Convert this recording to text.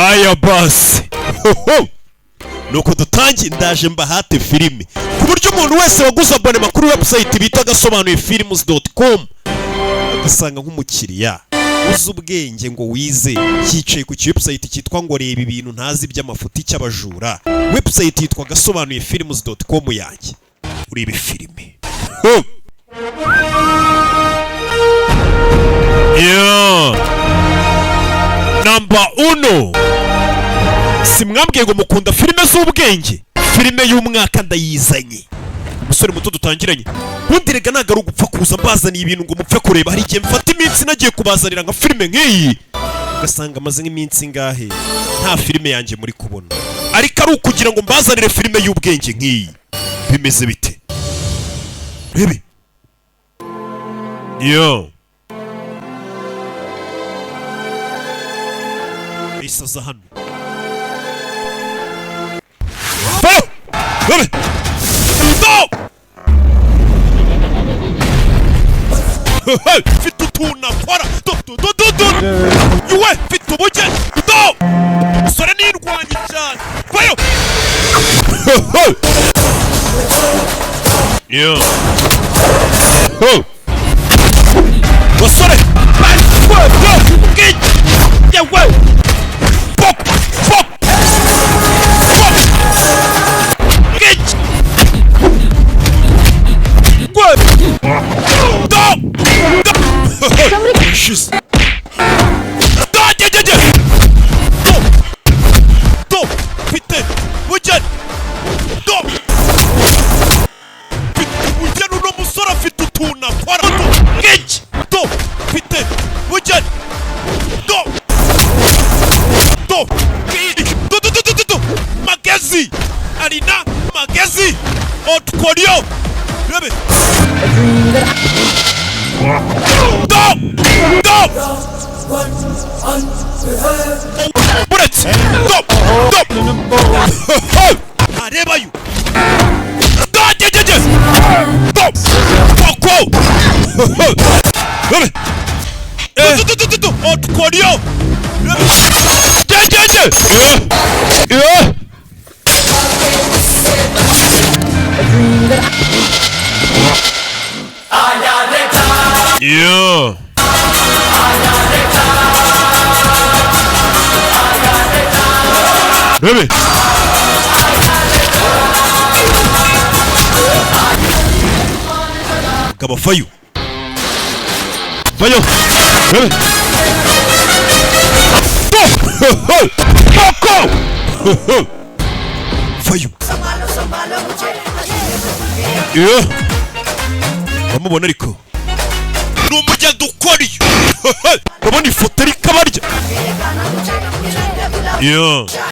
Aya basi. Hoho! Nuko dutangiye, ndaje mbahate filime ku buryo umuntu wese waguze abonnement kuri website bita Gasobanuye Films.com agasanga nk'umukiriya uzi ubwenge ngo wize yicaye ku website cyitwa ngo reba ibintu ntazi by'amafuti cy'abajura. Website yitwa Gasobanuye Films.com yanjye, urebe filime. Ho! Yeah. Namba uno, si mwambwiye ngo mukunda filime z'ubwenge? Filime y'umwaka ndayizanye. Umusore muto dutangiranye, ubundi rega ntabwo ari ugupfa kuza mbazaniye ibintu ngo mupfe kureba. Hari igihe mfata iminsi nagiye kubazanira nka filime nk'iyi, ugasanga amaze nk'iminsi ingahe nta filime yanjye muri kubona, ariko ari ukugira ngo mbazanire filime y'ubwenge nk'iyi. Bimeze bite? Rebe yo isaza hano. Fire! Rebe! Stop! Mfite utuntu akora. Du du du du du. Yuwe, mfite ubugeni. Do musore nirwanye cyane. Vayo. Yeah. Ho! Basore, yewe, pop pop pop. Git. Gwe. Do. Do. Shiz. Do, ge ge ge. Do. Do. Mfite bugeni. Do. Mfite ubugeni, uno musore afite utuntu akora. Do. Git. Do. Mfite bugeni. Do. Do. Do do do do do do. Magezi. Alina Magezi. Otkolio. Rebe. Do. Do. Buretse. Do. Do. Arebayo. Do ge ge ge. Do. Koko. Rebe. Do do do do do. Otkolio. Rebe. Ge ge ge. Eh. Eh. Yeah. Rebe. Mugabo vayo. Vayo. Rebe. Koko. Vayo. Yeah. Bamubona ariko. Ni umugenda ukora iyo. Urabona ifoto ariko abarya. Yeah.